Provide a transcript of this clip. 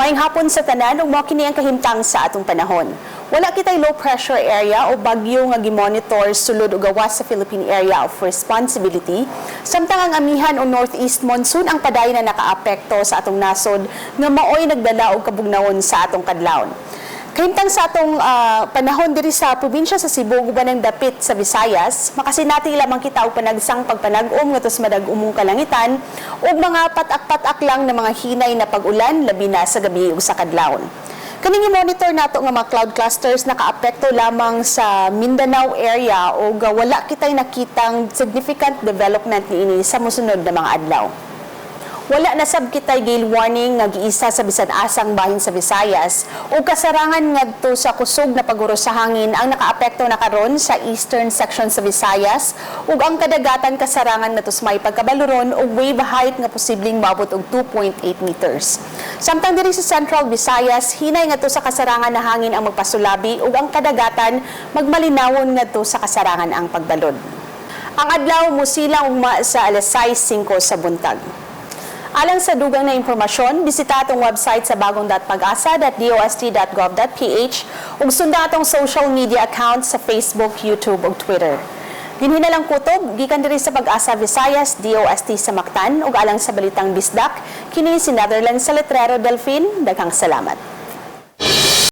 Maayong hapon sa tanan ug mao kini ang kahimtang sa atong panahon. Wala kitay low pressure area o bagyo nga gimonitor sulod o gawas sa Philippine Area of Responsibility. Samtang ang amihan o northeast monsoon ang padayon na nakaapekto sa atong nasod nga maoy nagdala og kabugnawon sa atong kadlawon. Kahimtang sa atong panahon diri sa probinsya sa Cebu ug uban ang dapit sa Visayas, makasinati lamang kita og panagsang pagpanag-om ngadto sa madag-umong kalangitan ug mga patak-patak lang na mga hinay na pag-ulan, labi na sa gabi ug sa kadlawon. Kaning monitor nato nga mga cloud clusters nakaapekto lamang sa Mindanao area ug wala kitay nakitang significant development niini sa mosunod na mga adlaw. Wala na sab kitay gale warning nga giisa sa bisan asang bahin sa Visayas ug kasarangan ngadto sa kusog na paghuros sa hangin ang nakaapekto na karon sa eastern section sa Visayas ug ang kadagatan kasarangan ngadto sa may pagkabaluron ug wave height nga posibleng moabot og 2.8 meters. Samtang diri sa Central Visayas, hinay ngadto sa kasarangan na hangin ang magpasulabi ug ang kadagatan magmalinawon ngadto sa kasarangan ang pagbalod. Ang adlaw musilang ugma sa alas 6:05 sa buntag. Alang sa dugang na impormasyon, bisita atong website sa bagong.pagasa.dost.gov.ph ug sunda atong social media accounts sa Facebook, YouTube ug Twitter. Dinhi na lang kutob, gikan diri sa Pag-asa Visayas, DOST sa Mactan ug alang sa Balitang Bisdak, kini si Netherlands sa Letrero Delphine. Daghang salamat.